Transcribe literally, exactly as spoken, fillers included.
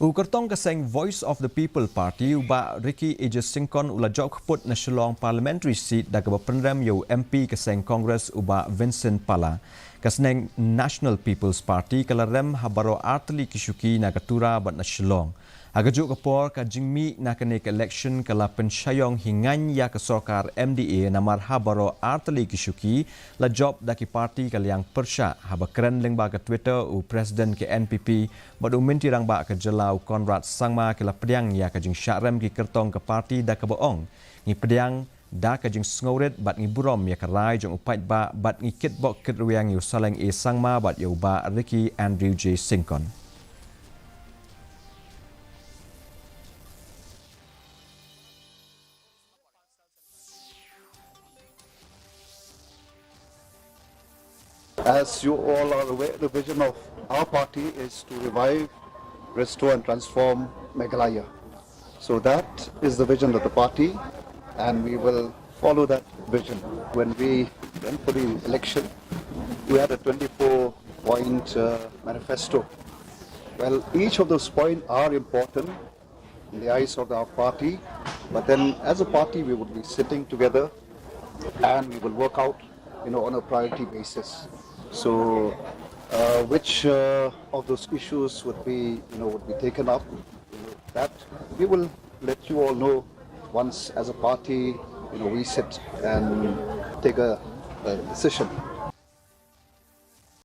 U kyrtong ka seng Voice of the People Party, u Bah Ricky A J Syngkon, u la jop kput na Shillong Parliamentary Seat da kaba pynrem ïa u M P ka seng Congress, u Bah Vincent Pala. Ka seng National People's Party ka la rem ha baroh artylli ki shuki na ka Tura bad na Shillong. Ha kajuh ka por, ka jingmih na kane ka election ka la pynshai ïong hi ngaiñ ïa ka sorkar M D A namar ha baroh artylli ki shuki la jop da ki party ka liang pyrshah. Haba kren lyngba ka Twitter, u President ka N P P bad u Myntri Rangbah ka jylla, u Conrad Sangma, ki la pdiang ïa ka jingshah rem ki kyrtong ka party da kaba ong, ngi pdiang da ka jingsngewrit bad ngi burom ïa ka rai jong u paidbah bad ngi kitbok kitrwiang ïa u Saleng A Sangma bad ïa u Bah Ricky Andrew J Syngkon. As you all are aware, the vision of our party is to revive, restore and transform Meghalaya. So that is the vision of the party, and we will follow that vision. When we went for the election, we had a twenty-four point uh, manifesto. Well, each of those points are important in the eyes of our party, but then as a party we would be sitting together and we will work out, you know, on a priority basis. So, uh, which uh, of those issues would be, you know, would be taken up? That we will let you all know once, as a party, you know, we sit and take a, a decision.